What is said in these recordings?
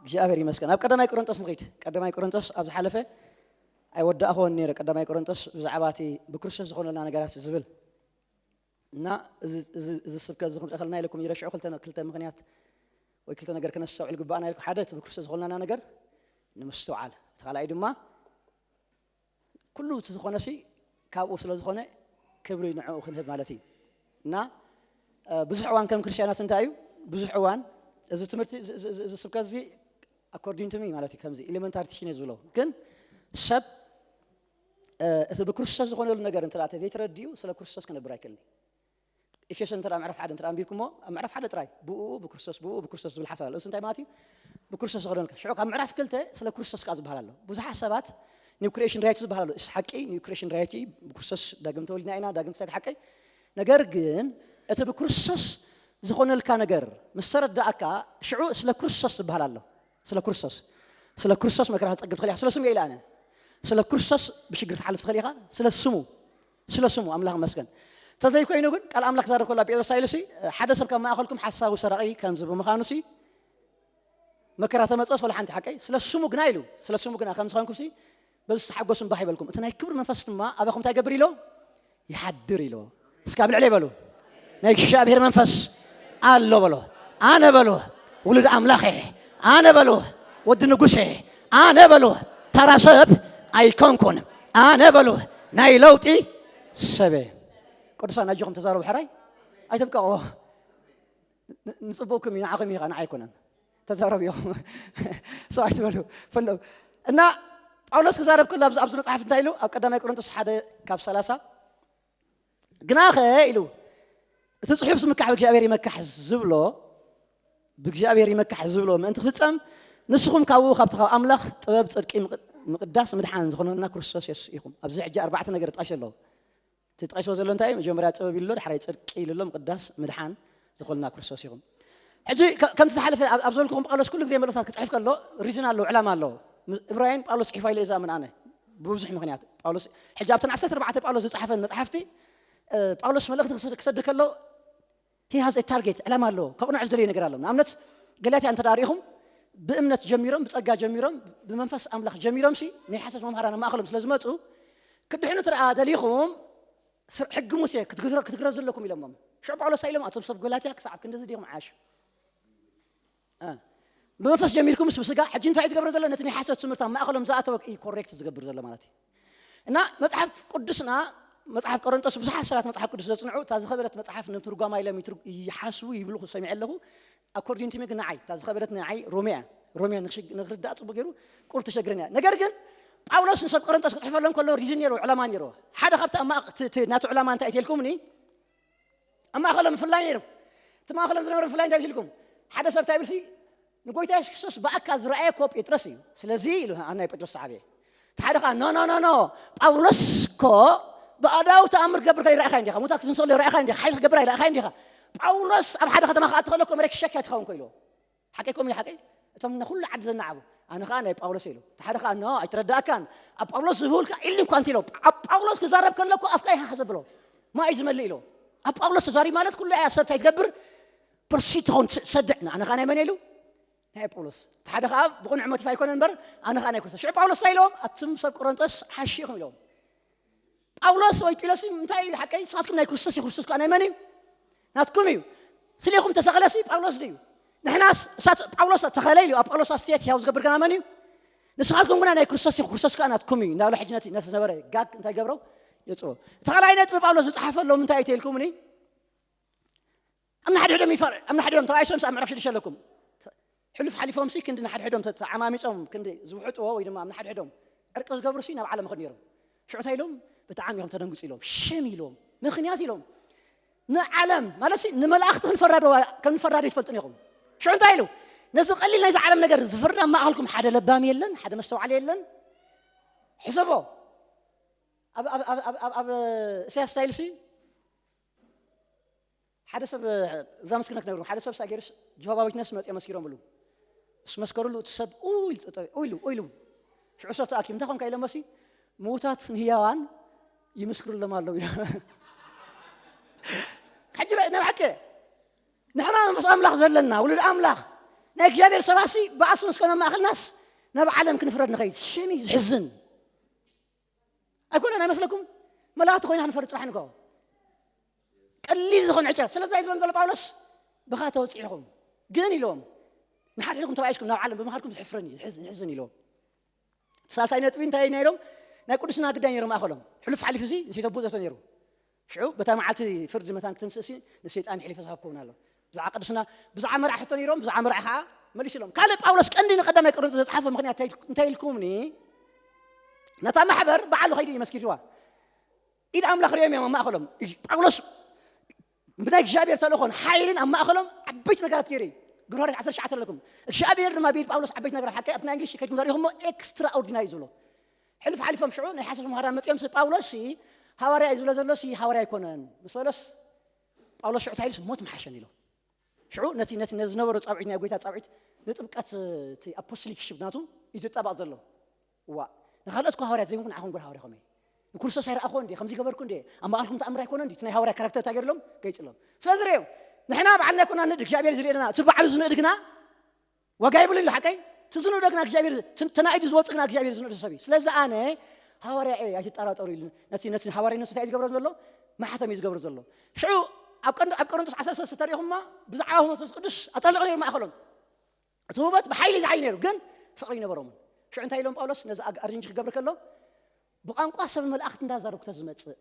እግዚኣብሔር ይመስገን። ኣብ ቀዳማይ ቆሮንቶስ ንኺድ። ቀዳማይ ቆሮንቶስ ኣብ ዝሓለፈ ኣይወዳእኽዎን ነይረ። ቀዳማይ ቆሮንቶስ ብዛዕባ እቲ ብክርስቶስ ዝኾነልና ነገራት ዝብል እና እዚ፣ እዚ፣ እዚ ስብከት እዚ ክንርኢ ከለና ኢለኩም ይረሽዑ ክልተ፣ ክልተ ምኽንያት ወይ ክልተ ነገር ክነስተውዕል ግባእና ኢልኩም። ሓደ፣ እቲ ብክርስቶስ ዝኾነልና ነገር ንምስትውዓል። እቲ ካልኣይ ድማ ኩሉ እቲ ዝኾነ ሲ ካብኡ ስለ ዝኾነ ክብሪ ንዕኡ ክንህብ ማለት እዩ። እና እ፣ ብዙሕ እዋን ከም ክርስቲያናት እንታይ እዩ? ብዙሕ እዋን እዚ ትምህርቲ፣ እዚ፣ እዚ፣ እዚ፣ እዚ ስብከት እዚ ኣኮርዲንግ ቱ ሚ ማለት እዩ፣ ከምዚ ኤሌመንታሪ ቲቺንግ ዝብሎ። ግን ሰብ እ፣ እቲ ብክርስቶስ ዝኾነሉ ነገር እንተ ዘይተረዲኡ ስለ ክርስቶስ ክነብር ኣይክእልን እዩ። ኤፌሶን እንተ ምዕራፍ ሓደ እንተ ኣንቢብኩሞ፣ ኣብ ምዕራፍ ሓደ ጥራይ ብኡ ብክርስቶስ፣ ብኡ ብክርስቶስ ዝብል ሓሳብ ኣሎ። እሱ እንታይ ማለት እዩ? ብክርስቶስ ዝኾነልካ። ሽዑ ካብ ምዕራፍ ክልተ ስለ ክርስቶስ ከኣ ዝበሃል ኣሎ። ብዙሓት ሰባት ኒው ክሪኤሽን ሪያይቲ ዝበሃል ኣሎ። እሱ ሓቂ፣ ኒው ክሪኤሽን ሪያይቲ፣ ብክርስቶስ ዳግም ተወሊድና ኢና፣ ዳግም ክሳድ ሓቂ። ነገር ግን እቲ ብክርስቶስ ዝኾነልካ ነገር ምስ ተረዳእካ፣ ሽዑ ስለ ክርስቶስ ዝበሃል ኣሎ። ስለ ክርስቶስ፣ ስለ ክርስቶስ መከራ ትጸግብ ትኽእል ኢኻ። ስለ ስሙ እየ ኢለ ኣነ። ስለ ክርስቶስ ብሽግር ትሓልፍ ትኽእል ኢኻ። ስለ ስሙ፣ ስለ ስሙ ኣምላኽ ይመስገን። እንተዘይኮይኑ ግን ቃል ኣምላኽ ክዛረብ ከሎ ኣብ ጴጥሮስ እንታይ ኢሉ ሲ፣ ሓደ ሰብ ካብ ማእኸልኩም ሓሳዊ ሰራቒ ከምዚ ብምዃኑ ሲ መከራ ተመጽኦስ ወላ ሓንቲ ሓቀይ። ስለ ስሙ ግና ኢሉ፣ ስለ ስሙ ግና ከም ዝኾንኩም ሲ በዚ ዝተሓጎሱ እምባህ ይበልኩም። እቲ ናይ ክብሪ መንፈስ ድማ ኣባኹም እንታይ ይገብር ኢሎ? ይሓድር ኢሎ። እስኪ ኣብ ልዕለይ በሉ። ናይ እግዚኣብሔር መንፈስ ኣሎ በሎ። ኣነ በሎ ውሉድ ኣምላኽ እየ። ኣነ በሎ ወዲ ንጉስ እየ። ኣነ በሎ ተራ ሰብ ኣይኮንኩን። ኣነ በሎ ናይ ለውጢ ሰብ እየ። ቅዱሳን ኣጆኹም ተዛረቡ። ሕራይ ኣይትብቀቑ። ን-፣ ንጽቡቕኩም እዩ፣ ንዓኹም እዩ፣ ንዓይ ኣይኮነን። ተዛረቡ እዮም። ሰው ኣይትበሉ። ፈለው። እና ጳውሎስ ክዛረብ ከሎ ኣብዚ፣ ኣብዚ መጽሓፍ እንታይ ኢሉ? ኣብ ቀዳማይ ቆሮንቶስ ሓደ ካብ ሰላሳ፣ ግናኸ ኢሉ፣ እቲ ጽሑፍ ዝምካሕ ብእግዚኣብሔር ይመካሕ ዝብሎ፣ ብእግዚኣብሔር ይመካሕ ዝብሎ ምእንቲ ክፍጸም፣ ንስኹም ካብኡ፣ ካብቲ ካብ ኣምላኽ ጥበብ፣ ጽድቂ፣ ምቅ-፣ ምቕዳስ፣ ምድሓን ዝኾነና ክርስቶስ የሱስ ኢኹም። ኣብዚ ሕጂ ኣርባዕተ ነገር ይጥቀስ ኣለዉ። እቲ ተጠቒስዎ ዘሎ እንታይ እዩ? መጀመርያ ጥበብ ኢሉ ኣሎ፣ ዳሕራይ ጽድቂ ኢሉ ኣሎ፣ ምቕዳስ፣ ምድሓን ዝኾንና ክርስቶስ ኢኹም። ሕጂ ከ-፣ ከምቲ ዝሓለፈ ኣብ፣ ኣብ ዝበልኩኹም ጳውሎስ ኩሉ ግዜ መልእኽታት ክጽሕፍ ከሎ ሪዝን ኣለዎ፣ ዕላማ ኣለዎ። ም-፣ ዕብራውያን ጳውሎስ ጽሒፋ ኢለ እዛ ምን ኣነ ብብዙሕ ምኽንያት ጳውሎስ፣ ሕጂ ኣብተን ዓሰርተ ኣርባዕተ ጳውሎስ ዝጸሓፈን መጽሓፍቲ፣ እ፣ ጳውሎስ መልእኽቲ ክሰ-፣ ክሰድ ከሎ he has a target፣ ዕላማ ኣለዎ። ከቕንዖ ዝደለየ ነገር ኣሎ። ንኣብነት ገላትያ እንተ ደኣ ርኢኹም ብእምነት ጀሚሮም፣ ብጸጋ ጀሚሮም፣ ብመንፈስ ኣምላኽ ጀሚሮም ሲ ናይ ሓሶት መምሃራን ኣብ ማእከሎም ስለ ዝመጹ ክድሕኑ ትረኣ ደሊኹም ስር-፣ ሕጊ ሙሴ ክትግዝረ-፣ ክትግረዙ ኣለኩም ኢሎሞም። ሽዑ ጳውሎስ እንታይ ኢሎም? ኣቶም ሰብ ገላትያ ክሳዕ ክንድዚ ዲኹም ዓሽ? እ። ብመንፈስ ጀሚርኩምስ ብስጋ፣ ሕጂ እንታይ እዩ ዝገብር ዘሎ? ነቲ ናይ ሓሶት ትምህርቲ ኣብ ማእከሎም ዝኣተወ እዩ ኮሬክት ዝገብር ዘሎ ማለት እዩ። እና መጽሓፍ ቅዱስና፣ መጽሓፍ ቆሮንቶስ ብዙሓት ሰባት መጽሓፍ ቅዱስ ዘጽንዑ፣ እታ ዝኸበደት መጽሓፍ ንትርጓማ ኢሎም ይትርጉ-፣ ይሓስቡ ይብሉ ሰሚዐ ኣለኹ። ኣኮርዲንግ ቱ ሚ ግን ንዓይ፣ እታ ዝኸበደት ንዓይ ሮሜ እያ። ሮሜ ንኽሽግ-፣ ንኽርዳእ ጽቡቅ ገይሩ ቁር ተሸግረን እያ። ነገር ግን ጳውሎስ ንሰብ ቆሮንቶስ ክጽሕፈሎም ከሎ ሪዝን ነይርዎ፣ ዕላማ ነይርዎ። ሓደ ካብቲ ኣብ ማእክ-፣ እቲ፣ እቲ ናቱ ዕላማ እንታይ እዩ ተልኩምኒ? ኣብ ማእከሎም ምፍላይ ነይሩ። እቲ ማእከሎም ዝነበረ ምፍላይ እንታይ ይመስልኩም? ሓደ ሰብ እንታይ ይብልሲ? ንጎይታ የሱስ ክርስቶስ ብኣካል ዝረኣየ እኮ ጴጥሮስ እዩ። ስለዚ ኢሉ፣ ኣነ ናይ ጴጥሮስ ሰሓቢ እየ። እቲ ሓደ ኸኣ፣ ኖ፣ ኖ፣ ኖ፣ ኖ፣ ጳውሎስ እኮ ብኣእዳዉ ተኣምር ክገብር ከይረኣኻ እንዲኻ፣ ሙታት ክትንስእ ከሎ ይረኣኻ እንዲኻ፣ ሓይሊ ክገብር ኣይረኣኻ እንዲኻ። ጳውሎስ ኣብ ሓደ ከተማ ክኣቱ ከሎ እኮ መሬት ክሸኪያ ትኸውን እኮ ኢልዎ። ሓቀይ ኮም ሓቀይ? እቶም ንኹሉ ዓዲ ዘናዓቡ። ኣነ ኸኣ ናይ ጳውሎስ ኢሉ። እቲ ሓደ ኸኣ፣ ኖ፣ ኣይተረዳእካን። ኣብ ጳውሎስ ዝህውልካ ኢሊ እኳ እንተ ኢሎ፣ ኣብ ጳውሎስ ክዛረብ ከሎ እኮ ኣፍካ ኢኻ ዘብሎ። ማይ ዝመልእ ኢሎ። ኣብ ጳውሎስ ተዛሪብ ማለት ኩሉ እያ ሰብ እንታይ ትገብር? ፕርሲ ትኸውን፣ ትስ-፣ ትሰድዕ። ኣነ ኸኣ ናይ መን ኢሉ? ናይ ጳውሎስ። እቲ ሓደ ኸኣ ብቕኑዕ ሞቲፍ ኣይኮነን እምበር፣ ኣነ ኸኣ ናይ ክርስቶስ። ሽዑ ጳውሎስ እንታይ ኢሎም? ኣቱም ሰብ ቆሮንቶስ ሓሺ ኢኹም ኢሎም። ጳውሎስ ወይ ጢሎስ እንታይ እዩ ሓቀይ? ንስኻትኩም ናይ ክርስቶስ እዩ፣ ክርስቶስ ከኣ ናይ መን እዩ? ናትኩም እዩ። ስሌኹም ተሰቐለሲ ጳውሎስ ድዩ? ንሕናስ እሳት ጳውሎስ ተኸለ ኢሉ፣ ኣብ ጳውሎስ ኣስተያየት ህያው ዝገብር ግና መን እዩ? ንስኻትኩም ግና ናይ ክርስቶስ እዩ፣ ክርስቶስ ከኣ ናትኩም እዩ። እንዳበለ ሕጂ ነቲ፣ ነቲ ዝነበረ ጋግ እንታይ ገብሮ? የጽሮ። እቲ ካልኣይ ነጥቢ ጳውሎስ ዝጸሓፈሎም እንታይ እዩ ተልኩምኒ? ኣብ ንሓድሕዶም ይፈር-፣ ኣብ ንሓድሕዶም ተባኢሶም ኣብ ምዕራፍ ሽዱሽተ ኣለኩም። ሕሉፍ ሓሊፎም ሲ ክንዲ ንሓድሕዶም ተ-፣ ተዓማሚጾም ክንዲ ዝውሕጥዎ ወይ ድማ ኣብ ንሓድሕዶም ዕርቂ ዝገብሩ ሲ ናብ ዓለም ይኸዱ ነይሮም። ሽዑ እንታይ ኢሎም? ብጣዕሚ እዮም ተደንግጹ ኢሎም፣ ሽም ኢሎም፣ ምኽንያት ኢሎም። ንዓለም ማለት ሲ ንመላእኽቲ ክንፈራዶ፣ ከም ንፈራዶ ይትፈልጡ ኢኹም። ሽዑ እንታይ ኢሉ? ነዚ ቀሊል ናይዚ ዓለም ነገር ዝፈርድ ኣብ ማእከልኩም ሓደ ለባም የለን፣ ሓደ መስተውዓሊ የለን። ሕሰቦ። ኣብ፣ ኣብ፣ ኣብ፣ ኣብ፣ ኣብ፣ ኣብ እሳያስ ስታይል ሲ ሓደ ሰብ፣ እዛ ምስክርነት ክነግርኩም። ሓደ ሰብ ሳጌርስ ጀሆባ ዊትነስ መጽኦም መስኪሮምሉ። ምስ መስከሩሉ እቲ ሰብ ኡ ኢሉ ጸጠ-፣ ኡ ኢሉ፣ ኡ ኢሉ። ሽዑ ሰብ ተኣኪቡ፣ "እንታይ ኮንካ?" ኢሎሞ ሲ፣ "ምዉታት ንህያዋን ይምስክሩሎም ኣለዉ" ኢሉ። ሕጂ ረ-፣ ናይ ብሓቂ ንሕና መንፈስ ኣምላኽ ዘለና፣ ውሉድ ኣምላኽ፣ ናይ እግዚኣብሔር ሰባሲ ብኣሱ ምስ ኮነ ማእኸልናስ ናብ ዓለም ክንፍረድ ንኸይድ። ሸሚ ዝሕዝን ኣይኮነን ኣይመስለኩም? መላእኽቲ ኮይና ክንፈርድ ጽባሕ ንግሆ ቀሊል ዝኾነ ዕጫ። ስለዚ ይብሎም ዘሎ ጳውሎስ፣ ብኻ ተወፂዕኹም ግን ኢሎም ንሓድሕድኩም ተባኢስኩም ናብ ዓለም ብምኻድኩም ዝሕፍረኒ ዝሕዝን ኢሎም። ሳልሳይ ነጥቢ እንታይ ናይ ኢሎም? ናይ ቅዱስና ግዳይ ነይሩ ማእኸሎም። ሕሉፍ ሓሊፉ እዚ ንሰይተቦ ዘቶ ነይሩ። ሽዑ በታ መዓልቲ ፍርዲ መታን ክትንስእሲ ንሰይጣን ሕሊፈ ዝሃብኩውን ኣሎ። ብዛዕባ ቅዱስና ብዛዕባ መርዓ ሕቶ ነይሮም። ብዛዕባ መርዓ ከዓ መሊስሎም። ካልእ ጳውሎስ ቀንዲ ንቀዳማይ ቆሮንቶስ ዘፅሓፎ ምክንያት እንታይ ኢልኩምኒ? ነታ ማሕበር በዓሉ ከይዱ እዩ መስኪትዋ። ኢድ ኣምላኽ ሪኦም እዮም ኣብ ማእኸሎም። ጳውሎስ ብናይ እግዚኣብሔር ተልእኾን ሓይልን ኣብ ማእኸሎም ዓበይቲ ነገራት ገይሩ እዩ። ግብረ ሃዋርያት ዓሰርተ ትሽዓተ ኣለኩም። እግዚኣብሔር ድማ ብኢድ ጳውሎስ ዓበይቲ ነገራት ሓቀ ኣብቲ ናይ እንግሊሽ ከይድኩም ተሪኹሞ ኤክስትራኦርዲናሪ ዝብሎ። ሕልፍ ሓሊፎም ሽዑ ናይ ሓሶት መሃራን መፂኦም ሲ ጳውሎስ ሲ ሃዋርያ እዩ ዝብሎ ዘሎ ሲ ሃዋርያ ኣይኮነን ምስ በለስ ጳውሎስ ሽዑ እንታይ ኢሉስ ሞት ምሓሸን ኢሎ። ሽዑ ነቲ ነቲ ነዚ ዝነበሮ ጻውዒት ናይ ጎይታ ጻውዒት ንጥምቀት እቲ ኣፖስቶሊክ ሽብ ናቱ እዩ ዝጣባቕ ዘሎ። እዋ ንኻልኦት እኮ ሃዋርያት ዘይኮንኩ ንዓኹም ግብረ ሃዋርያ ኾመይ ንክርስቶስ ኣይረኣኹዎ እንዴ ከምዚ ገበርኩ እንዴ ኣብ መቓልኩም ተኣምር ኣይኮነ እንዲ እቲ ናይ ሃዋርያ ካራክተር እንታይ ገርሎም ገይፅሎም። ስለዚ ርእዮም ንሕና በዓልና ኣይኮና ንድ እግዚኣብሔር ዝርእየና እቲ ባዕሉ ዝንእድ ግና ዋጋ ይብሉ ኢሉ ሓቀይ እቲ ዝንእዶ ግና እግዚኣብሔር ተናኢዱ ዝወፅእ ግና እግዚኣብሔር ዝንእዶ ሰብ እዩ። ስለዚ ኣነ ሃዋርያ እየ ኣይትጠራጠሩ ኢሉ ነቲ ነቲ ሃዋርያነቱ እንታይ እዩ ዝገብሮ ዘሎ ማሕተም እዩ ዝገብር ዘሎ። ሽዑ ኣብ ቀንዲ ኣብ ቆሮንቶስ ዓሰርተ ሰለስተ ተሪኹማ ብዛዕባ መንፈስ ቅዱስ ኣጠሊቑ ነይሩ ማእኸሎም። እቲ ውበት ብሓይሊ ዝዓይ ነይሩ ግን ፍቕሪ ይነበሮምን። ሽዑ እንታይ ኢሎም ጳውሎስ ነዚ ኣርንጂ ክገብር ከሎ ብቋንቋ ሰብ መላእኽቲ እንዳዛረብኩ ተዝመጽእ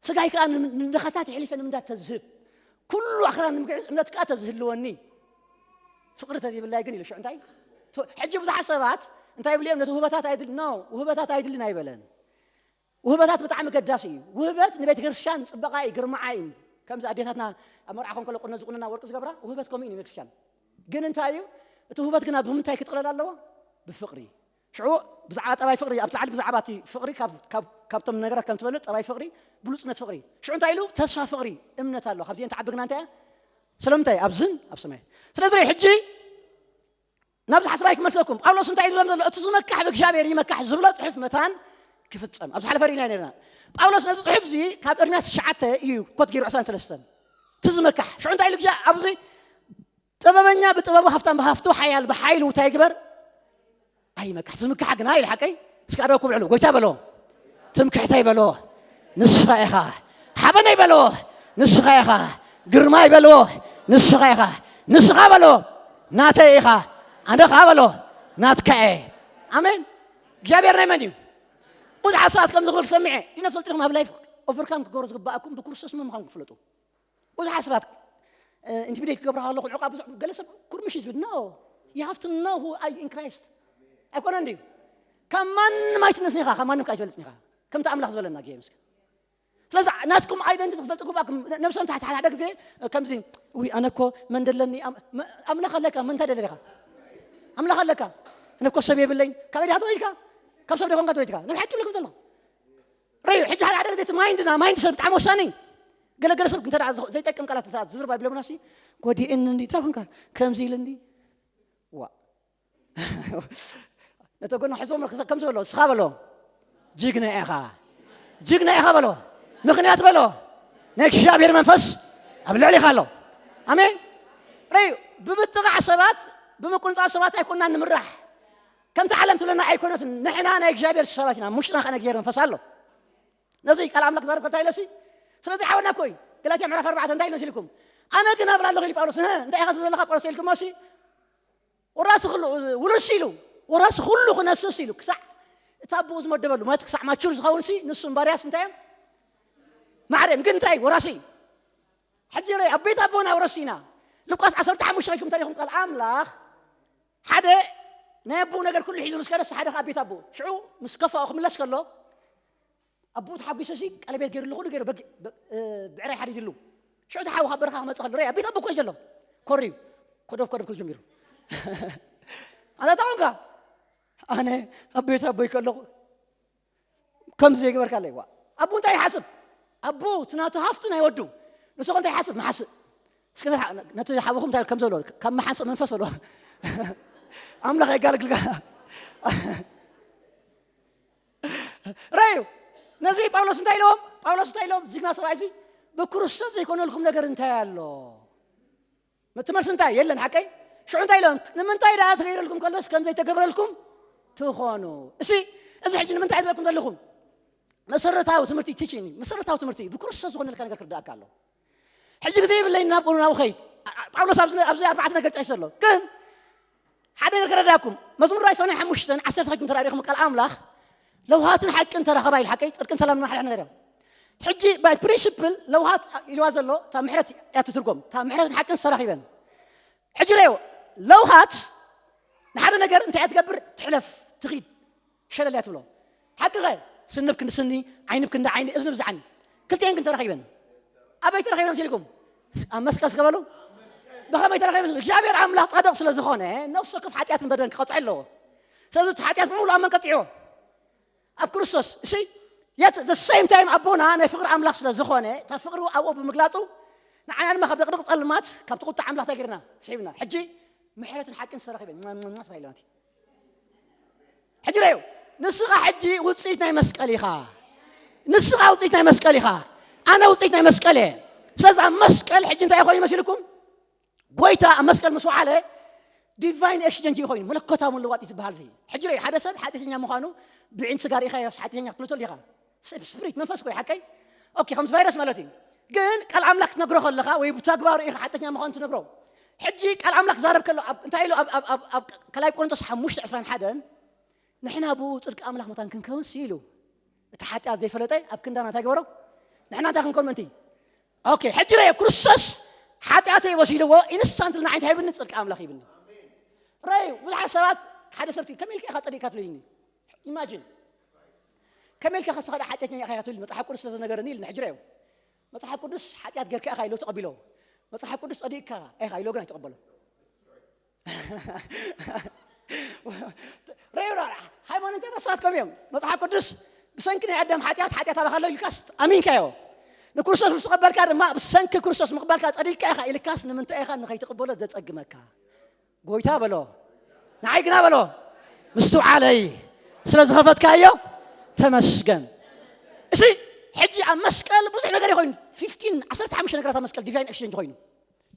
ስጋይ ከዓ ንመለኸታት የሕሊፈ ንምንዳድ ተዝህብ ኩሉ ኣኽራን ንምግዕዝ እምነት ከዓ ተዝህልወኒ ፍቕሪ ተዘይብላይ ግን ኢሉ ሽዑ እንታይ ሕጂ ብዙሓት ሰባት እንታይ ይብሉ እዮም ነቲ ውህበታት ኣይድል ነው ውህበታት ኣይድልን ኣይበለን። ውህበታት ብጣዕሚ ገዳሲ እዩ። ውህበት ንቤተ ክርስቲያን ፅበቃ እዩ ግርማዓ እዩ። ከምዚ ኣዴታትና ኣብ መርዓ ኮን ከሎ ቁኖ ዝቁንና ወርቂ ዝገብራ ውህበት ከምኡ እዩ ንቤተ ክርስቲያን። ግን እንታይ እዩ እቲ ውህበት ግና ብምንታይ ክጥቕለል ኣለዎ? ብፍቕሪ። ሽዑ ብዛዕባ ጠባይ ፍቕሪ ኣብቲ ላዕሊ ብዛዕባ እቲ ፍቕሪ ካብቶም ነገራት ከም ትበልጥ ጠባይ ፍቕሪ ብሉፅነት ፍቕሪ ሽዑ እንታይ ኢሉ ተስፋ ፍቕሪ እምነት ኣሎ ካብዚአን ተዓቢ ግና እንታይ እያ ስለምንታይ ኣብዝን ኣብ ሰማይ ስለዚ ሕጂ ናብዚ ሓሳባይ ክመልሰኩም ጳውሎስ እንታይ ይብሎም ዘሎ እቲ ዝመካሕ ብእግዚኣብሔር ይመካሕ ዝብሎ ፅሑፍ መታን ክፍፀም ኣብ ዝሓለፈ ርኢና ነርና። ጳውሎስ ነዚ ፅሑፍ እዚ ካብ ኤርምያስ ትሽዓተ እዩ ኮት ገይሩ ዕስራን ሰለስተን እቲ ዝመካሕ ሽዑ እንታይ ኢሉ ግዛ ኣብዚ ጥበበኛ ብጥበቡ ሃፍታም ብሃፍቱ ሓያል ብሓይሉ እንታይ ይግበር ኣይመካሕ ዝምካሕ ግና ኢሉ ሓቀይ እስካ ደው ክብዕሉ ጎይታ በሎ ትምክሕተይ በሎ ንስኻ ኢኻ ሓበነይ በልዎ ንስኻ ኢኻ ግርማይ በልዎ ንስኻ ኢኻ ንስኻ በልዎ ናተይ ኢኻ ኣነ ኸዓ በልዎ ናትካ እየ ኣሜን እግዚኣብሔር ናይ መን እዩ ብዙሓት ሰባት ከም ዝኽብል ክሰምዐ ዲነ ፍልጥኹም ኣብ ላይፍ ኦቨርካም ክገብሩ ዝግባኣኩም ብክርስቶስ መምዃን ክፍለጡ ብዙሓት ሰባት ኢንቲሚዴት ክገብሩ ኣለኹም ዕቃ ብዙሕ ገለ ሰብ ኩርምሽ እዩ ዝብል no you have to know who are you in Christ ኣይኮነን ድዩ ካብ ማንም ኣይትነስኒ ኢኻ ካብ ማንም ከዓ ኣይትበልፅኒ ኢኻ ከምቲ ኣምላኽ ዝበለና ጌ ምስኪን ስለዚ ናትኩም ኣይደንቲቲ ክፈልጥኩም ነብሶም ታሕቲ ሓደ ግዜ ከምዚ ውይ ኣነ እኮ መን ደለኒ ኣምላኽ ኣለካ መን እንታይ ደለካ ኣምላኽ ኣለካ ኣነ እኮ ሰብ የብለኝ ካበይ ዲኻ ተወሊድካ ካብ ሰብ ደኾንካ ተወሊድካ ናብ ሓቂ ይብለኩም ዘለኹ ረዩ ሕጂ ሓደ ሓደ ግዜ እቲ ማይንድና ማይንድ ሰብ ብጣዕሚ ወሳኒ ገለገለ ሰብ እንተ ዘይጠቅም ቃላት ዝዝርባ ይብለምና ሲ ጎዲእኒ እንዲ እንታይ ኮንካ ከምዚ ኢለ እንዲ ዋ ነተ ጎኖ ሕዝቦም ከም ዝበሎ እስኻ በሎ ጅግና ኢኻ ጅግና ኢኻ በሎ ምኽንያት በሎ ናይ እግዚኣብሔር መንፈስ ኣብ ልዕሊኻ ኣሎ ኣሜን ርዩ ብምጥቓዕ ሰባት ብምቁንጻብ ሰባት ኣይኮንና ንምራሕ ከምቲ ዓለም ትብለና ኣይኮነትን ንሕና ናይ እግዚኣብሔር ሰባት ኢና ሙሽጥና ከነ እግዚኣብሔር መንፈስ ኣሎ ነዚ ቃል ኣምላክ ዛረብ ከታ ኢለሲ ስለዚ ሓወና ኮይ ገላትያ ምዕራፍ ኣርባዕተ እንታይ ኢሉ መሲልኩም ኣነ ግን ኣብላ ኣለኹ ኢሉ ጳውሎስ እንታይ ኢኻ ትብል ዘለካ ጳውሎስ ኢልኩም ሲ ወራሲ ኩሉ ውርስ ኢሉ ወራሲ ኩሉ ክነስስ ኢሉ ክሳዕ እታ ብኡ ዝመደበሉ ማለት ክሳዕ ማቹር ዝኸውን ሲ ንሱ እምባርያስ እንታይ እዮም ማዕርም ግን እንታይ ወራሲ እዩ ሕጂ ረ ኣብ ቤት ኣቦና ወረሲ ኢና ሉቃስ ዓሰርተ ሓሙሽተ ከይኩም ተሪኹም ቃል ኣምላኽ ሓደ ናይ ኣቦኡ ነገር ኩሉ ሒዙ ምስ ከደስ ሓደ ኣብ ቤት ኣቦኡ ሽዑ ምስ ከፋኡ ክምለስ ከሎ ኣቦኡ ተሓጒሰ ሲ ቀለቤት ገይሩ ኣለኹ ገይሩ ብዕራይ ሓዲድሉ ሽዑ ተሓዊ ካብ በረኻ ክመፅእ ከሎ ረ ኣብ ቤት ኣቦ ኮይ ዘሎ ኮርዩ ኮደብ ኮደብ ክል ጀሚሩ ኣታ ታወንካ ኣነ ኣብ ቤት ኣቦይ ከለኹ ከምዚ ዘይገበርካ ኣለይ ዋ ኣቦ እንታይ ይሓስብ ኣቦ እቲ ናቱ ሃፍቲ ናይ ወዱ ንስኹ እንታይ ይሓስብ መሓስእ እስኪ ነቲ ሓወኹም እንታይ ከም ዘሎ ካብ መሓስእ መንፈስ በሎ ኣምላኽ የጋልግልካ ረዩ ነዚ ጳውሎስ እንታይ ኢለዎም ጳውሎስ እንታይ ኢለዎም ጅግና ሰብኣይ እዚ ብክርስቶስ ዘይኮነልኩም ነገር እንታይ ኣሎ እቲ መልሲ እንታይ የለን ሓቀይ ሽዑ እንታይ ኢሎም? ንምንታይ ደኣ ተገይረልኩም ከሎስ ከም ዘይተገብረልኩም ትኾኑ? እሲ፣ እዚ ሕጂ ንምንታይ ዝበልኩም ዘለኹም? መሰረታዊ ትምህርቲ ቲቺንግ፣ መሰረታዊ ትምህርቲ እዩ። ብክርስቶስ ዝኾነልካ ነገር ክርዳእካ ኣሎ። ሕጂ ግዜ የብለይን ናብ፣ ናብ ኸይድ። ጳውሎስ ኣብዚ፣ ኣብዚ ኣርባዕተ ነገር ጠቂሱ ኣሎ። ግን ሓደ ነገር ከረዳኩም። መዝሙር ራእይ ሰማንያ ሓሙሽተ ዓሰርተ ኸይድኩም ተራዲኹም ቃል ኣምላኽ ለውሃትን ሓቅን ተራኸባ ኢሉ ሓቀይ ጽድቅን ሰላምን ማሕራሕ ነገር እዮም። ሕጂ ባይ ፕሪንሲፕል ለውሃት ኢልዋ ዘሎ እታ ምሕረት እያ ትትርጎም። እታ ምሕረትን ሓቅን ተራኺበን። ሕጂ ረዮ ለውሃት ንሓደ ነገር እንታይ እያ ትገብር? ትሕለፍ፣ ትኺድ፣ ሸለል እያ ትብሎ። ሓቂ ኸ ስንብ ክንዲ ስኒ፣ ዓይኒ ክንዲ ዓይኒ፣ እዝኒ ብዛዕኒ። ክልቲኤን ግን ተራኺበን። ኣበይ ተራኺበን መሲልኩም? ኣብ መስቀል ስገበሉ። ብኸመይ ተራኺበን? እግዚኣብሔር ኣምላኽ ጻድቕ ስለ ዝኾነ ነፍሲ ወከፍ ሓጢኣትን በደልን ክቐጽዖ ኣለዎ። ስለዚ እቲ ሓጢኣት ብምሉእ ኣብ መን ቀጺዕዎ? ኣብ ክርስቶስ። እሺ፣ የት the same time ኣቦና ናይ ፍቕሪ ኣምላኽ ስለ ዝኾነ እታ ፍቕሪ ኣብኡ ብምግላጹ ንዓና ድማ ካብ ድቕድቕ ጸልማት ካብቲ ቁጣ ኣምላኽ እንታይ ገይርና? ስሒብና። ሕጂ ምሕረትን ሓቅን ዝተረኺበ ማ- ማ- ማ- ተባሂሉ ማለት እዩ። ሕጂ ረዩ፣ ንስኻ ሕጂ ውፅኢት ናይ መስቀል ኢኻ። ንስኻ ውፅኢት ናይ መስቀል ኢኻ። ኣነ ውፅኢት ናይ መስቀል እየ። ስለዚ ኣብ መስቀል ሕጂ እንታይ ኮይኑ መሲልኩም? ጎይታ ኣብ መስቀል ምስ ወዓለ ዲቫይን ኤክስቸንጅ እዩ ኮይኑ፣ መለኮታዊ ምልዋጥ እዩ ዝበሃል። እዚ ሕጂ ረዩ፣ ሓደ ሰብ ሓጢኣተኛ ምዃኑ ብዒን ስጋር ኢኻ ሓጢኣተኛ ክትብሎ ኢኻ። ስፕሪት መንፈስ ኮይ ሓቀይ። ኦኬ፣ ከምዚ ቫይረስ ማለት እዩ። ግን ቃል ኣምላኽ ክትነግሮ ከለኻ ወይ ብተግባሩ ኢኻ ሓጢኣተኛ ምዃኑ ትነግሮ። ሕጂ ቃል ኣምላኽ ክዛረብ ከሎ ኣብ- እንታይ ኢሉ ኣብ- ኣብ- ኣብ- ኣብ ካልኣይ ቆሮንቶስ ሓሙሽተ ዕስራን ሓደን ንሕና ብኡ ጽድቂ ኣምላኽ መታን ክንከውን ሲ ኢሉ። እቲ ሓጢኣት ዘይፈለጠ ኣብ ክንዳና እንታይ ገበሮ? ንሕና እንታይ ክንከውን ምእንቲ? ኦኬ፣ ሕጂ ረዮ፣ ክርስቶስ ሓጢኣተይ ወሲድዎ፣ ኢንስታንትሊ ንዓይ እንታይ ሂብኒ? ጽድቂ ኣምላኽ ሂብኒ። ረዩ፣ ብዙሓት ሰባት ሓደ ሰብ ከመይ ኢልካ ኢኻ ጸዲቕካ ትብልኒ? ኢማጂን። ከመይ ኢልካ ከስኻ ደኣ ሓጢኣተኛ ኢኻ ትብል መጽሓፍ ቅዱስ ስለ ዝነገረኒ ኢልና። ሕጂ ረዮ፣ መጽሓፍ ቅዱስ ሓጢኣት ጌርካ ኢኻ ኢሎ ተቐቢሎ። መጽሓፍ ቅዱስ ጸዲቕካ ኢኻ ኢሎ ግን ኣይተቐበሎን። ረዩና ሃይማኖት ተስፋትከም እዮም። መጽሓፍ ቅዱስ ብሰንኪ ናይ ኣዳም ሓጢኣት ሓጢኣት ኣባኻ ኣሎ ኢልካስ ኣሚንካዮ። ንክርስቶስ ምስ ተቐበልካ ድማ ብሰንኪ ክርስቶስ ምቕባልካ ጸዲቕካ ኢኻ ኢልካስ ንምንታይ ኢኻ ንኸይትቕበሎ ዘጸግመካ? ጎይታ በሎ። ንዓይ ግና በሎ፣ ምስትውዓለይ ስለ ዝኸፈትካዮ ተመስገን። እሺ፣ ሕጂ ኣብ መስቀል ብዙሕ ነገር ይኮይኑ። ፊፍቲን ዓሰርተ ሓሙሽተ ነገራት ኣብ መስቀል ዲቫይን ኤክስቼንጅ ኮይኑ፣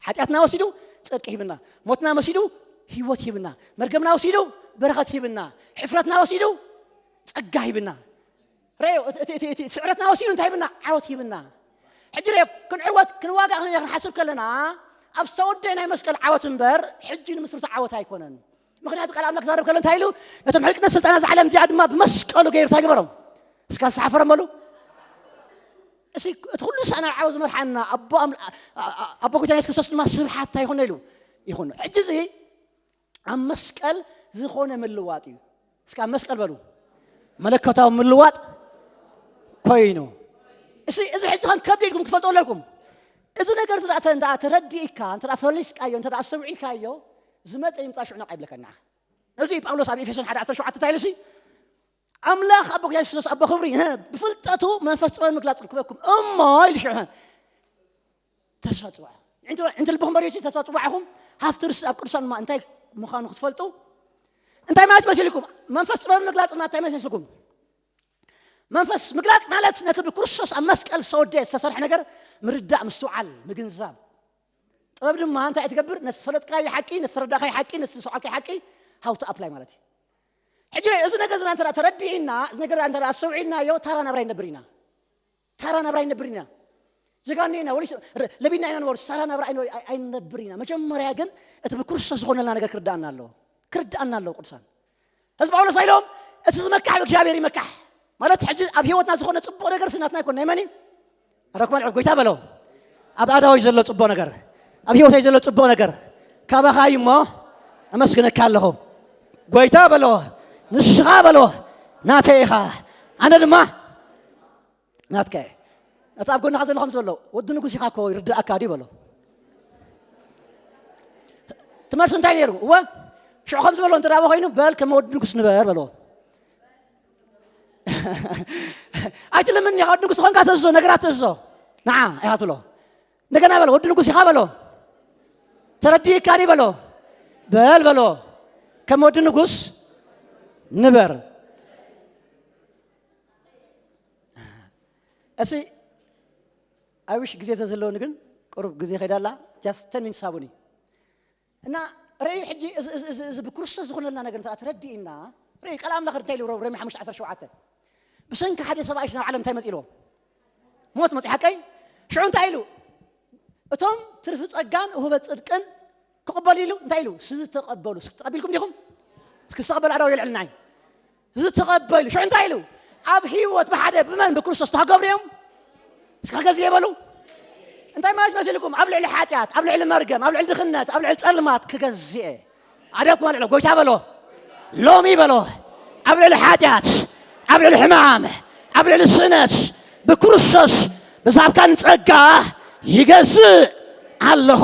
ሓጢኣትና ወሲዱ ጽድቂ ሂብና፣ ሞትና ወሲዱ ህይወት ሂብና፣ መርገምና ወሲዱ በረኸት ሂብና፣ ሕፍረትና ወሲዱ ጸጋ ሂብና። ረዮ፣ እቲ- እቲ- እቲ- እቲ ስዕረትና ወሲዱ እንታይ ሂብና? ዓወት ሂብና። ሕጂ ረዮ፣ ክንዕወት ክንዋጋእ ክንብል ክንሓስብ ከለና ኣብ ዝተወደአ ናይ መስቀል ዓወት እምበር ሕጂ ንምስርቶ ዓወት ኣይኮነን። ምክንያቱ ቃል ኣምላኽ ክዛረብ ከሎ እንታይ ኢሉ? ነቶም ሕልቅነት ስልጣና ዝዓለም እዚኣ ድማ ብመስቀሉ ገይሩ እንታይ ገበሮም? እስካ ዝሓፈረም በሉ። እሲ እቲ ኩሉ ሳና ዓወት ዝመርሓና ኣቦ ኣም- ኣ- ኣ- ኣቦ ጎይታ የሱስ ክርስቶስ ድማ ስብሓት እንታይ ይኹን ኢሉ ይኹን። ሕጂ እዚ ኣብ መስቀል ዝኾነ ምልዋጥ እዩ። እስካ ኣብ መስቀል በሉ፣ መለኮታዊ ምልዋጥ ኮይኑ። እሲ እዚ ሕጂ ከም ከብድ ኢልኩም ክትፈልጡ ኣለኩም። እዚ ነገር እዚ ደኣ እንተ ተረዲእካ፣ እንተ ፈሊስካዮ፣ እንተ ኣስተውዒልካዮ፣ ዝመፀ ይምፃ ሽዑ ነቃ ይብለካ። ንዓኻ ነዚ ጳውሎስ ኣብ ኤፌሶን ሓደ ዓሰርተ ሸውዓተ እንታይ ኢሉ ሲ? ኣምላኽ ኣቦ የሱስ ክርስቶስ ኣቦ ክብሪ፣ እ፣ ብፍልጠቱ መንፈስ ጥበብ ምግላጽ ክበኩም እሞ ኢሉ ሽዑ ተስፋ ጽውዓ። እንተ እንተ ልብኹም በሪሲ ተስፋ ጽውዓኹም ሃፍቲ ርስቲ ኣብ ቅዱሳን ድማ እንታይ ምዃኑ ክትፈልጡ። እንታይ ማለት መሲልኩም? መንፈስ ጥበብ ምግላጽ ማለት እንታይ መሲልኩም? መንፈስ ምግላጽ ማለት ነቲ ብክርስቶስ ኣብ መስቀል ዝተወደአ ዝተሰርሐ ነገር ምርዳእ፣ ምስትውዓል፣ ምግንዛብ። ጥበብ ድማ እንታይ ትገብር? ነቲ ዝፈለጥካዮ ሓቂ፣ ነቲ ዝረዳእካዮ ሓቂ፣ ነቲ ዝሰዓካዮ ሓቂ how to apply ማለት እዩ። ሕጂ እዚ ነገር ዝና እንተ ተረዲእና፣ እዚ ነገር እንተ ኣስተውዒልናዮ፣ ታራ ናብራ ይነብር ኢና። ታራ ናብራ ይነብር ኢና። ጀጋኒ ኢና፣ ወሊስ ለቢና ኢና ንበሩ፣ ሳራ ናብራ ኣይነ- ኣይ- ኣይነብር ኢና። መጀመርያ ግን እቲ ብክርስቶስ ዝኾነልና ነገር ክርዳእና ኣለዎ። ክርዳእና ኣለዎ ቅዱሳን። ህዝቢ ጳውሎስ ኣይሎም እቲ ዝመካሕ ብእግዚኣብሔር ይመካሕ። ማለት ሕጂ ኣብ ህይወትና ዝኾነ ጽቡቕ ነገር ስናትና ይኮን ናይ መን እዩ? ኣረኩማ ልዑል ጎይታ በሎ። ኣብ ኣዳወይ ዘሎ ጽቡቕ ነገር፣ ኣብ ህይወተይ ዘሎ ጽቡቕ ነገር ካባኻ እዩ እሞ ኣመስግነካ ኣለኹ። ጎይታ በሎ፣ ንስኻ በሎ፣ ናተይ ኢኻ፣ ኣነ ድማ ናትካ እየ። ነቲ ኣብ ጎንኻ ዘሎ ከም ዝበሎ፣ ወዲ ንጉስ ኢኻ እኮ ይርዳእካ ድዩ በሎ። ትመልሲ እንታይ ነይሩ? እወ፣ ሽዑ ከም ዝበሎ እንተ ደኣ ኮይኑ፣ በል ከም ወዲ ንጉስ ንበር በሎ። ኣይትልምን ኢኻ፣ ወዲ ንጉስ ዝኾንካ ተእዝዞ፣ ነገራት ተእዝዞ። ንዓ ኢኻ ትብሎ። እንደገና በሎ፣ ወዲ ንጉስ ኢኻ በሎ። ተረዲእካ ድዩ በሎ። በል በሎ፣ ከም ወዲ ንጉስ ንበር። እሲ፣ I wish ግዜ ተዝህልወኒ ግን ቁሩብ ግዜ ከይዳላ፣ just ten minutes ሃቡኒ። እና ርኢ ሕጂ እዚ- እዚ- እዚ- እዚ ብክርስቶስ ዝኾነልና ነገር እንተ ተረዲእና፣ ርኢ ቃል ኣምላኽ እንታይ ኢሉ? ሮሜ ሓሙሽተ ዓሰርተ ሸውዓተ፣ ብሰንኪ ሓደ ሰብኣይ ናብ ዓለም እንታይ መጺእዎ? ሞት መጺእ ሓቀይ። ሽዑ እንታይ ኢሉ? እቶም ትርፊ ጸጋን ውህበት ጽድቅን ክቕበሉ ኢሉ እንታይ ኢሉ? ዝተቐበሉ። እስኪ ተቐቢልኩም ዲኹም? እስኪ ዝተቐበሉ ኣዳው የልዕልናይ። ዝተቐበሉ ሽዑ እንታይ ኢሉ? ኣብ ህይወት ብሓደ ብመን? ብክርስቶስ ተገብሩ እዮም። እስኪ ክገዝእ የበሉ። እንታይ ማለት መሲልኩም? ኣብ ልዕሊ ሓጢኣት፣ ኣብ ልዕሊ መርገም፣ ኣብ ልዕሊ ድኽነት፣ ኣብ ልዕሊ ጸልማት ክገዝእ። ኣደኩም ኣልዕሎ ጎይታ በሎ፣ ሎሚ በሎ። ኣብ ልዕሊ ሓጢኣት፣ ኣብ ልዕሊ ሕማም፣ ኣብ ልዕሊ ስእነት ብክርስቶስ ብዛብካን ጸጋ ይገዝእ ኣለኹ።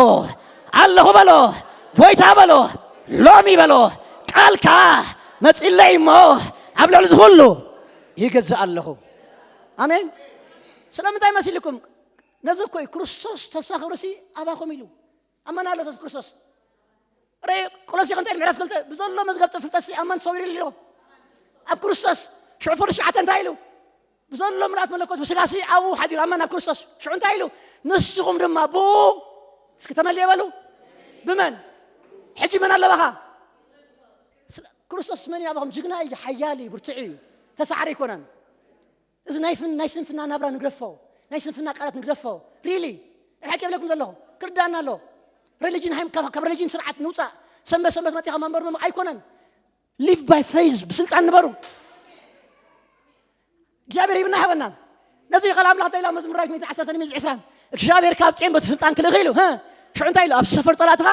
ኣለኹ በሎ፣ ጎይታ በሎ፣ ሎሚ በሎ። ቃልካ መጺለይ እሞ ኣብ ልዕሊ ዝኹሉ ይገዝእ ኣለኹ። ኣሜን። ስለምንታይ መሲልኩም? ነዚ እኮ እዩ ክርስቶስ ተስፋ ክብርሲ ኣባኹም ኢሉ። ኣመና ኣሎ ተስፋ ክርስቶስ። ርእ ቆሎሲ ክንታይ ምዕራፍ ክልተ ብዘሎ መዝገብ ፍልጠትሲ ኣመን ተሰዊሩ ኣሎ ኣብ ክርስቶስ። ሽዑ ፍርዲ ሽዓተ እንታይ ኢሉ? ብዘሎ ምልኣት መለኮት ብስጋሲ ኣብኡ ሓዲሩ ኣመን ኣብ ክርስቶስ። ሽዑ እንታይ ኢሉ? ንስኹም ድማ ብኡ እስኪ ተመልየ በሉ። ብመን? ሕጂ መን ኣለባኻ? ስለ- ክርስቶስ መን እዩ ኣባኹም? ጅግና እዩ፣ ሓያል እዩ፣ ብርቱዕ እዩ፣ ተሳዓሪ ኣይኮነን። እዚ ናይ ፍን- ናይ ስንፍና ናብራ ንግደፎ፣ ናይ ስንፍና ቃላት ንግደፎ። ሪሊ ሓቂ የብለኩም ዘለኹ ክርዳና ኣሎ። ሪሊጅን ሃይም ካብ ካብ ሪሊጅን ስርዓት ንውፃእ። ሰንበት ሰንበት መፂኻ መንበር መም ኣይኮነን። Live by faith፣ ብስልጣን ንበሩ። እግዚኣብሔር ይብና ሃበናን። ነዚ ቃል ኣምላኽ እንታይ ኢላ መዝሙር ዳዊት ሚእትን ዓሰርተ ሚእትን ዕስራን እግዚኣብሔር ካብ ጼን በቲ ስልጣን ክልእኽ ኢሉ ህ ሽዑ እንታይ ኢሉ? ኣብ ሰፈር ጸላእትኻ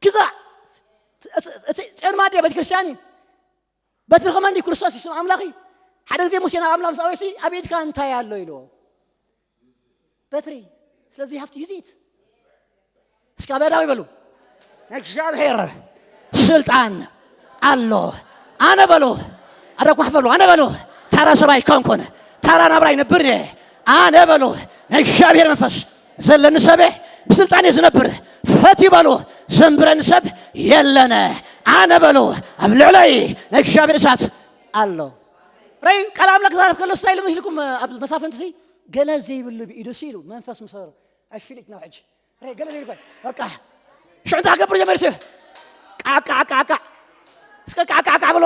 ግዛእ። እቲ- እቲ ጼን ማድያ ቤተ ክርስቲያን እዩ። በትሪ ከመንዲ ክርስቶስ ይስም ኣምላኺ። ሓደ ግዜ ሙሴ ናብ ኣምላኽ ምስ ኣወሲ ኣብ ኢድካ እንታይ ኣሎ ኢልዎ? በትሪ። ስለዚ ሃፍቲ ዩዚት እስኪ ኣበዳዊ በሉ። ናይ እግዚኣብሔር ስልጣን ኣሎ። ኣነ በሉ ኣደኩ ማሕፈሉ ኣነ በሉ ታራ ሰብኣይ ኮንኮነ ታራ ናብራይ ነብር ኣነ በሉ ናይ እግዚኣብሔር መንፈስ ዘለኒ ሰብሕ ብስልጣን እየ ዝነብር። ፈትዩ በሉ ዘንብረኒ ሰብ የለነ። ኣነ በሉ ኣብ ልዕለይ ናይ እግዚኣብሔር እሳት ኣሎ። ራይ ቃል ኣምላክ ዛረብ ከሎ ስታይ ኢሉ ኢልኩም ኣብ መሳፍንቲ ሲ ገለ ዘይብሉ ብኢዱ ሲ ኢሉ መንፈስ ምሰሩ ኣይፊልት ነው ሕጂ ራይ ገለ ዘይብሉ በቃ ሽዑ እንታይ ክገብር ጀመር ሲ ቃቃቃቃ እስከ ቃቃቃ ብሎ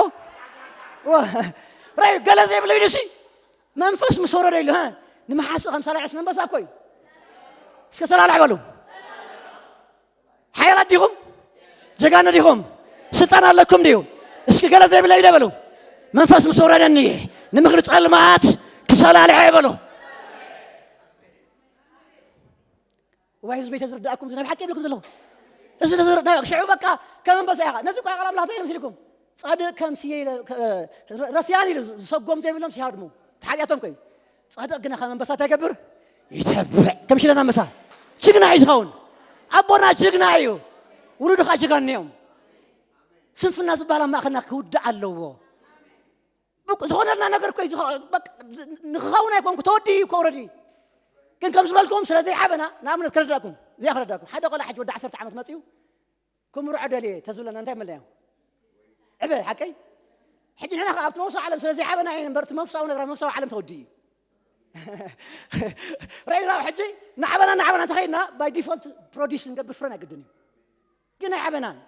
ራይ ገለ ዘይብሉ ኢዱ ሲ መንፈስ ምስ ወረደ ኢሉ ሀ ንመሓሲ ከም ሰላዕ ስነንበሳ እኮ እዩ። እስከ ሰላልዕ በሉ። ሓያላት ዲኹም? ጀጋኑ ዲኹም? ስልጣን ኣለኩም ድዩ? እስኪ ገለ ዘይብለ ኢደ በሉ። መንፈስ ምስ ወረደኒ ንምኽሪ ጸልማት ክሰላልዐ በሉ። ዋይ ህዝቢ ተዝርዳእኩም ናይ ሓቂ ይብልኩም ዘለኹ። እዚ ተዝርዳ ሽዑ በቃ ከም ኣንበሳ ኢኻ። ነዚ እኮ ቃል ኣምላኽ እንታይ ኢሉ መሲልኩም? ጻድቅ ከም ስየ ኢለ- ከ- ረስያን ኢሉ ዝሰጎም ዘይብሎም ሲሃድሙ። ተሓጢኣቶም ኮይ ጻድቅ ግና ከም ኣንበሳ እንታይ ይገብር? ይተብዕ። ከም ሽደን ኣንበሳ ጅግና እዩ ዝኸውን። ኣቦና ጅግና እዩ። ውሉዱ ከዓ ጅጋኑ እዮም። ስንፍና ዝበሃል ኣብ ማእኸልና ክውዳእ ኣለዎ። ብቅ- ዝኾነልና ነገር እኮ እዩ ዝኸ- በቃ ዝ- ንክኸውን ኣይኮንኩ ተወዲኡ እኮ ረዲ ግን ከም ዝበልኩም ስለ ዘይዓበና ንኣብነት ክረዳኩም እዚኣ ክረዳኩም ሓደ ቆልዓ ሕጂ ወዲ ዓሰርተ ዓመት መፅኡ ክምርዖ ደልየ ተዝብለና እንታይ መለያ ዕበ ሓቀይ ሕጂ ንሕና ከ ኣብቲ መውስኦ ዓለም ስለ ዘይዓበና እየ እምበር እቲ መፍሳዊ ነገር ኣብ መፍሳዊ ዓለም ተወዲኡ እዩ ራይና ሕጂ ንዓበና ንዓበና እንተኸይድና ባይ ዲፎልት ፕሮዲስ ንገብር ፍረን ኣይግድን እዩ ግን ኣይዓበናን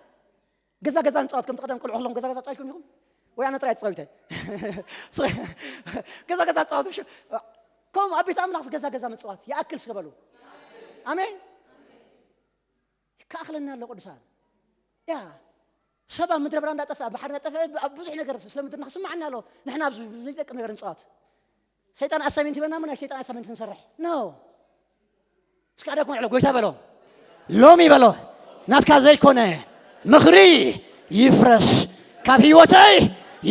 ገዛ ገዛ ንፃወት ከምቲ ቀደም ቆልዑ ከለኹም ገዛ ገዛ ፃዊትኩም ኢኹም ወይ ኣነ ጥራይ ትፃዊተ ገዛ ገዛ ፃወት ከምኡ ኣብ ቤት ኣምላኽ ገዛ ገዛ ምፅዋት ይኣክል ስገበሉ ኣሜን ይከኣኽለና ኣሎ ቅዱሳን ያ ሰብ ኣብ ምድረ በዳ እንዳጠፍአ ኣብ ባሕሪ እንዳጠፍአ ኣብ ብዙሕ ነገር ስለ ምድርና ክስማዓና ኣሎ ንሕና ኣብዚ ዘይጠቅም ነገር ንፃወት ሰይጣን ኣሳይመንት ይበና ናይ ሰይጣን ኣሳይመንት ንሰርሕ ኖ እስኪ ኣደኩም ዕሎ ጎይታ በሎ ሎሚ በሎ ናትካ ዘይኮነ ምኽሪ ይፍረስ ካብ ህይወተይ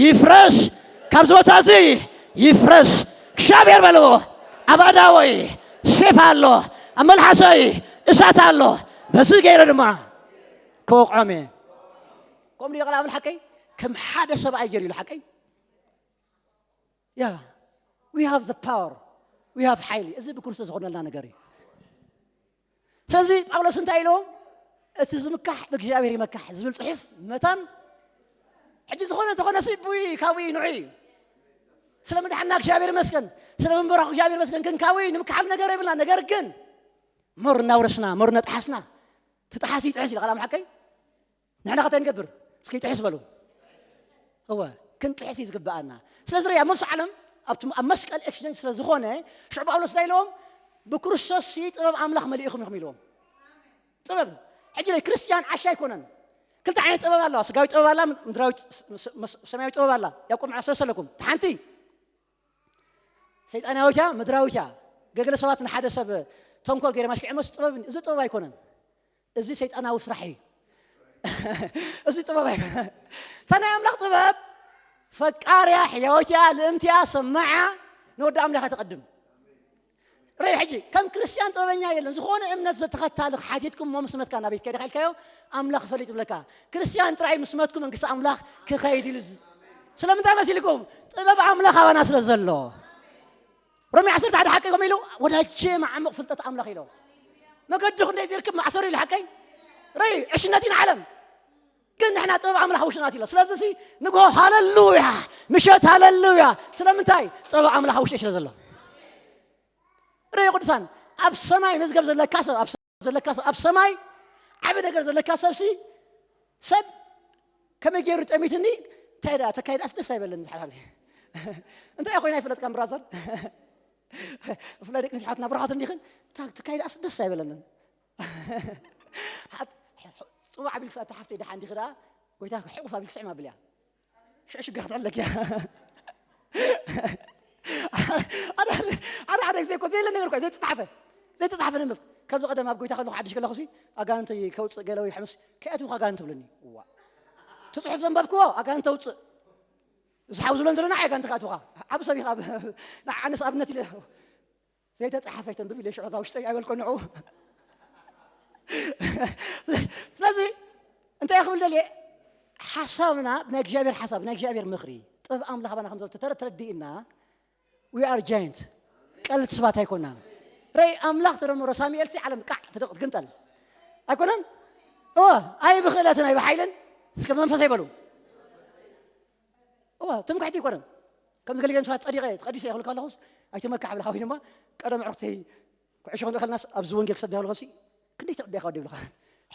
ይፍረስ ካብ ዝቦታ እዚ ይፍረስ እግዚኣብሔር በልዎ ኣብ ኣዳወይ ሴፍ ኣሎ ኣብ መልሓሰይ እሳት ኣሎ በዚ ገይረ ድማ ክወቕዖም እየ ከምኡ ቃል ኣብል ሓቀይ ከም ሓደ ሰብኣይ ገይሩ ኢሉ ሓቀይ Yeah, we have the power. We have ሓይሊ እዚ ብክርስቶስ ዝኾነልና ነገር እዩ። ስለዚ ጳውሎስ እንታይ ኢሎም እቲ ዝምካሕ ብእግዚኣብሔር ይመካሕ ዝብል ፅሑፍ መታን ሕጂ ዝኾነ ተኾነ ሲ ብይ ካብኡ ንዑ እዩ። ስለ ምድሓና እግዚኣብሔር ይመስገን፣ ስለ ምንበራኹ እግዚኣብሔር ይመስገን። ግን ካብኡ ንምክሓል ነገር የብልና። ነገር ግን ሞር እናውረስና ሞር እናጠሓስና ትጠሓስ ይጥሕስ ኢሉ ቃል ኣምላኽ ሓቀይ ንሕና ከታይ ንገብር? እስኪ ጥሕስ በሉ። እወ፣ ክንጥሕስ እዩ ዝግብኣና። ስለዚ ርያ መስ ዓለም ኣብቲ ኣብ መስቀል ኤክስቼንጅ ስለ ዝኾነ ሽዑ ጳውሎስ እንታይ ኢለዎም? ብክርስቶስ ሲ ጥበብ ኣምላኽ መሊእኹም ኢኹም ኢልዎም። ጥበብ ሕጂ ናይ ክርስቲያን ዓሻ ኣይኮነን። ክልተ ዓይነት ጥበብ ኣለዋ። ስጋዊ ጥበብ ኣላ፣ ምድራዊ፣ ሰማያዊ ጥበብ ኣላ። ያዕቆብ ምዕራፍ ሰለስተ ኣለኩም። ሓንቲ ሰይጣናዊት እያ፣ ምድራዊት እያ። ገገለ ሰባት ንሓደ ሰብ ተንኮል ገይረ ማሽክዕመስ ጥበብ፣ እዚ ጥበብ ኣይኮነን። እዚ ሰይጣናዊ ስራሕ እዩ። እዚ ጥበብ ኣይኮነን። እታ ናይ ኣምላኽ ጥበብ ፈቃርያ፣ ሕያወትያ፣ ልእምትያ፣ ሰማዓ፣ ንወዲ ኣምላኽ ተቐድም። ርእ ሕጂ ከም ክርስቲያን ጥበበኛ የለን። ዝኾነ እምነት ዘተኸታሊ ሓቲትኩም እሞ ምስ መትካ ናበይ ትከይድ ኢልካዮ ኣምላኽ ፈሊጥ ይብለካ። ክርስቲያን ጥራይ ምስ መትኩ መንግስቲ ኣምላኽ ክኸይድ ኢሉ ዝ- ስለምንታይ መሲልኩም? ጥበብ ኣምላኽ ኣባና ስለ ዘሎ። ሮሜ ዓሰርተ ሓደ ሓቂ ከም ኢሉ ወዳጀ ማዕሙቕ ፍልጠት ኣምላኽ ኢሎ መገዲ ክንደይ ዝርክብ ማእሰሩ ኢሉ ሓቀይ ርእ ዕሽነት ኢና ዓለም ግን ንሕና ጥበብ ኣምላኽ ውሽናት ኢሎ። ስለዚ ሲ ንግሆ ሃለሉያ፣ ምሸት ሃለሉያ። ስለምንታይ? ጥበብ ኣምላኽ ውሽጢ ስለ ዘሎ። ርእ ቅዱሳን ኣብ ሰማይ መዝገብ ዘለካ ሰብ ኣብ ሰ- ዘለካ ሰብ ኣብ ሰማይ ዓቢ ነገር ዘለካ ሰብ ሲ ሰብ ከመይ ገይሩ ጠሚትኒ እንታይ ደኣ ተካይዳስ ደስ ኣይበለኒ ሓዳር እንታይ ኮይና ይፍለጥካ ብራዘር ብፍላይ ደቂ ኣንስትዮ ሓትና ብርሃት እንዲኽን ተካይዳስ ደስ ኣይበለንን ጽዋዕ ቢልክስ ኣታ ሓፍተይ ደሓ እንዲኺ ደኣ ጎይታ ሕቁፍ ኣቢልክስ ዕማ ብልያ ሽዑ ሽግር ክትሕለክ እያ ሓደ ሓደ ግዜ እኮ ዘየለ ነገር እኮ ዘይተፃሓፈ ዘይተፃሓፈ ነንብብ ከምዚ ቀደም ኣብ ጎይታ ከለኹ ሓድሽ ከለኹ ሲ ኣጋንንቲ ከውፅእ ገለ ወይ ሕምስ ከየትውካ ኣጋንንቲ ትብለኒ እዋ እቲ ፅሑፍ ዘንበብክዎ ኣጋንንቲ ተውፅእ ዝሓው ዝብለን ዘለና ኣጋንንቲ ከእትውካ ዓብ ሰብ ኢኻ ኣነስ ኣብነት ኢለ ዘይተፃሓፈ ተንብብ ኢለ ሽዑ እዛ ውሽጠይ ኣይበልኮ ንዑ ስለዚ እንታይ ክብል ደልየ ሓሳብና ናይ እግዚኣብሔር ሓሳብ ናይ እግዚኣብሔር ምኽሪ ጥበብ ኣምላኽ ባና ከም ዘሎ ተተረ ተረዲእና we are giant ቀልቲ ሰባት ኣይኮናን ረይ ኣምላኽ ተደመሮ ሳሙኤል ሲ ዓለም ቃዕ ትደቕ ትግንጠል ኣይኮነን እወ ኣይ ብኽእለትን ኣይ ብሓይልን እስከ መንፈስ ኣይበሉ እወ ትምክሕቲ ኣይኮነን ከምዚ ገለ ገለ ሰባት ጸዲቐ ተቐዲሰ ይኽልካ ኣለኹስ ኣይተመካሕ ብልካ ወይ ድማ ቀደም ዕርክተይ ኩዕሾ ክንርኢ ከለናስ ኣብዚ ወንጌል ክሰብድ ከለኹሲ ክንደይ ተቐቢያ ካብ ይብልኻ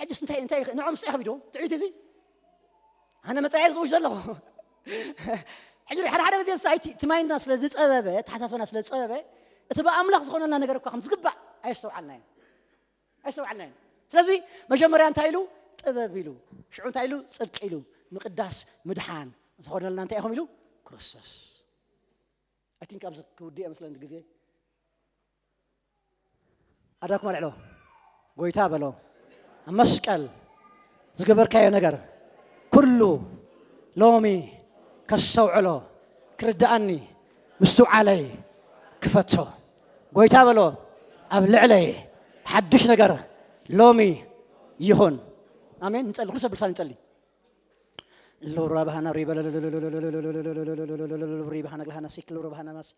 ሕጅስ እንታይ እንታይ ንዖም ስታይ ከቢዶ ትዕቢት እዚ ኣነ መጻኢ ዝውሽ ዘለኹ ሕጂ ሓደ ሓደ ግዜ ሳይቲ ትማይንና ስለ ዝጸበበ ተሓሳስበና ስለ ዝጸበበ እቲ ብኣምላኽ ዝኾነና ነገር እኳ ከም ዝግባእ ኣየስተውዓልናዮ ኣይስተውዓልናዮ ስለዚ መጀመርያ እንታይ ኢሉ ጥበብ ኢሉ ሽዑ እንታይ ኢሉ ጽድቂ ኢሉ ምቅዳስ ምድሓን ዝኾነልና እንታይ ኢኹም ኢሉ ክርስቶስ I think ኣብዚ ክውድእ መስለኒ ግዜ ኣዳኩም ኣልዕሎ ጎይታ በሎ ኣብ መስቀል ዝገበርካዮ ነገር ኩሉ ሎሚ ከስተውዕሎ ክርድኣኒ ምስትውዓለይ ክፈቶ ጎይታ በሎ ኣብ ልዕለይ ሓድሽ ነገር ሎሚ ይኹን ኣሜን ንጸሊ ኩሉ ሰብ ብልሳን ይጸሊ ሎራ ባህና ሪበ ሪባሃና ግላሃና ሲክ ሎራ ባህና ማስ